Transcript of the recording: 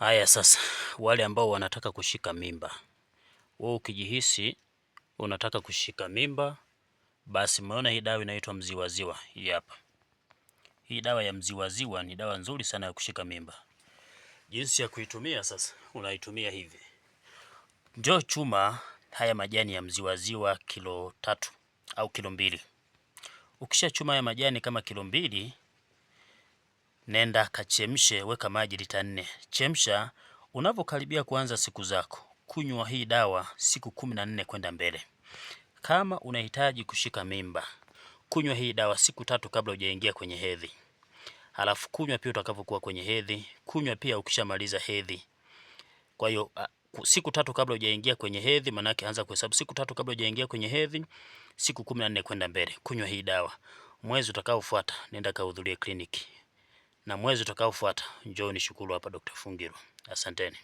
Haya sasa, wale ambao wanataka kushika mimba, wewe ukijihisi unataka kushika mimba, basi umeona hii dawa inaitwa mziwaziwa. Hii hapa, hii dawa ya mziwaziwa ni dawa nzuri sana ya kushika mimba. Jinsi ya kuitumia sasa, unaitumia hivi: njoo chuma haya majani ya mziwaziwa kilo 3 au kilo 2. Ukishachuma haya majani kama kilo 2, nenda kachemshe, weka maji lita 4, chemsha. Unavyokaribia kuanza siku zako, kunywa hii dawa siku 14 kwenda mbele. Kama unahitaji kushika mimba, kunywa hii dawa siku 3 kabla hujaingia kwenye hedhi. Halafu kunywa pia utakapokuwa kwenye hedhi, kunywa pia ukishamaliza hedhi. Kwa hiyo siku 3 kabla hujaingia kwenye hedhi, manake anza kuhesabu siku 3 kabla hujaingia kwenye hedhi, siku 14 kwenda mbele, kunywa hii dawa. Mwezi utakaofuata nenda kahudhurie kliniki, na mwezi utakaofuata njoo nishukuru hapa Dr. Fungiro. Asanteni.